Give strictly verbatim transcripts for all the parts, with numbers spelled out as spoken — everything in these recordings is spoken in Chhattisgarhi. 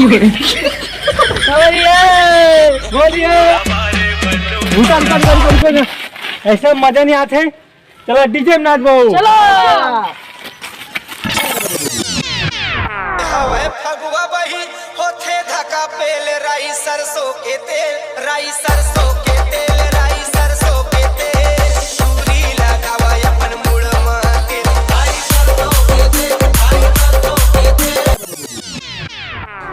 बोलिए, बोलिए। रुका, रुका, रुका, रुका, रुका। ऐसा मजा नहीं आते। चलो, डीजे में नाच बहू। चलो। हवे फगुआ बही, होथे धका पेल, राई सरसों के तेल, राई सरसों के तेल, राई सरसों के तेल, चूरी लगावा अपन मुड़ म तेल, राई सरसों के तेल, राई सरसों के तेल।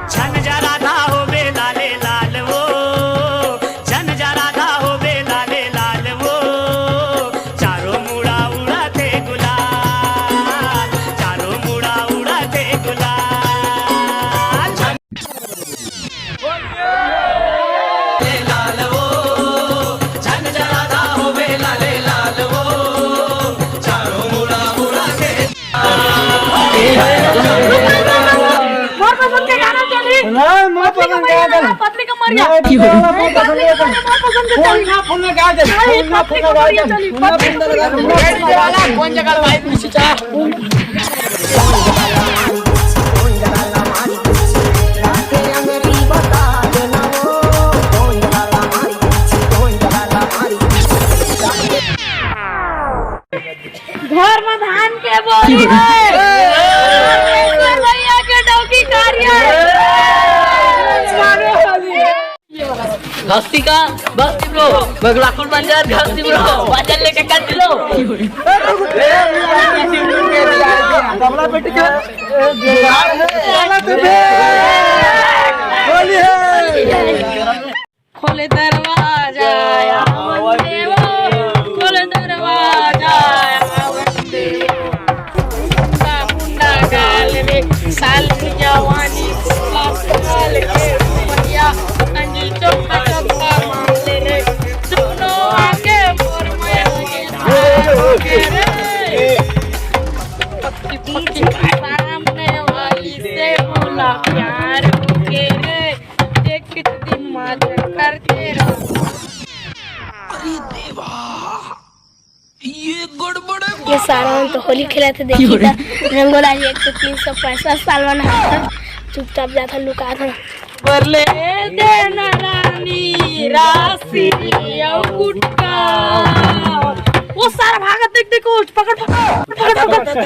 झन जा राधा होबे लाले लाल वो, झन जा राधा होबे लाले लाल वो, चारों मुड़ा उड़ाथे गुलाल, चारों मुड़ा उड़ाथे गुलाल। झन लाल वो, झन जा राधा होबे लाले लाल वो, चारों मुड़ा उड़ाथे। मोर पसंद के गाना चली। नहीं, मोर पसंद के गाना। पतली कमरिया। नहीं, पतली कमरिया। मोर पसंद के गाना। फूल ना, फूल ना गा दे। नहीं, फूल ना, फूल ना गा दे। पतली कमरिया चली। फूल ना, फूल ना गा दे। कौन जगह भाई पीछे जा। घर में धान के बोरी है। भैया के डौकी कारिया है। घस्ती का, घस्ती ब्रो, बगलाकुल बंजर, घस्ती ब्रो, वजन लेके कर लो। गमला पेटी का, होली है। खोले दरवाजा, आवन देवो, खोले दरवाजा, आवन देवो। मुंडा, मुंडा गाल रे, साल की जवानी, साल के उमरिया, कंजी चौका चौका मार ले रे। दोनों आके मोर में आके रे। पक्की, पक्की सामने वाली से बोला प्यार हो के रे। एक दिन मात्र करते रहो। अरे देवा, ये गड़बड़ है। ये सारा मन तो होली खेलत हे, देखी त रंगोला जी एक सौ तीन सौ पैंसठ साल मन ह, चुपचाप जात ह, लुकात ह। बरले देना रानी राशि अउ गुटका। वो सारा भागत देख, देख, वो पकड़, पकड़, पकड़, पकड़।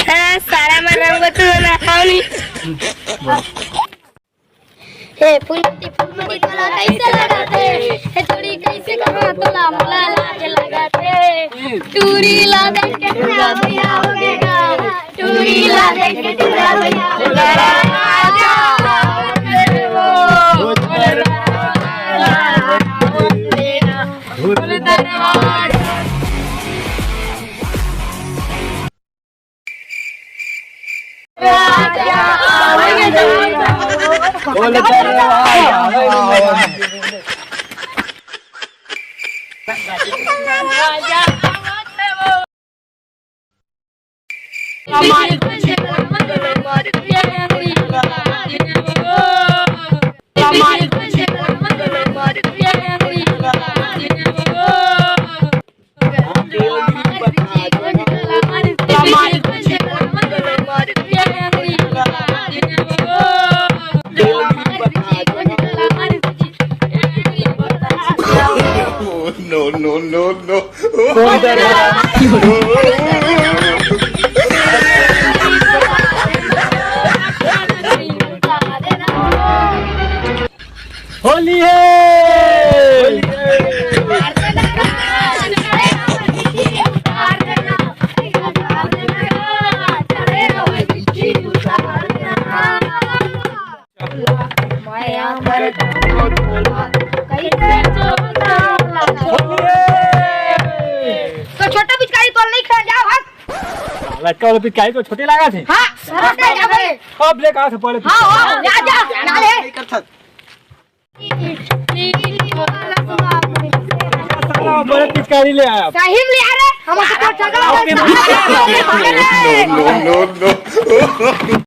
हाँ, सारा मन रंगो तू ना खाओ नी। हे फूलमती, फूलमती तोला कैसे लगाते? हे चूड़ी कैसे कहाँ तोला, मोला लाज लगाते। चूड़ी ला देख के तेरा भैया हो गएगा। चूड़ी ला देख के तेरा भैया हो गएगा। No, no, no, no। Holi है। तो छोटा पिचकारी तोल नहीं खेला, जाओ, हट। लटका वाला पिचकारी तो छोटे लागा थे। हाँ, छोटे जा भाई। अब ले कहाँ से पड़े? हाँ, हाँ, जा, जा, ना ले। बड़े पिचकारी ले आया। सही में ले आ रे, हम तो छोटा। No, no, no।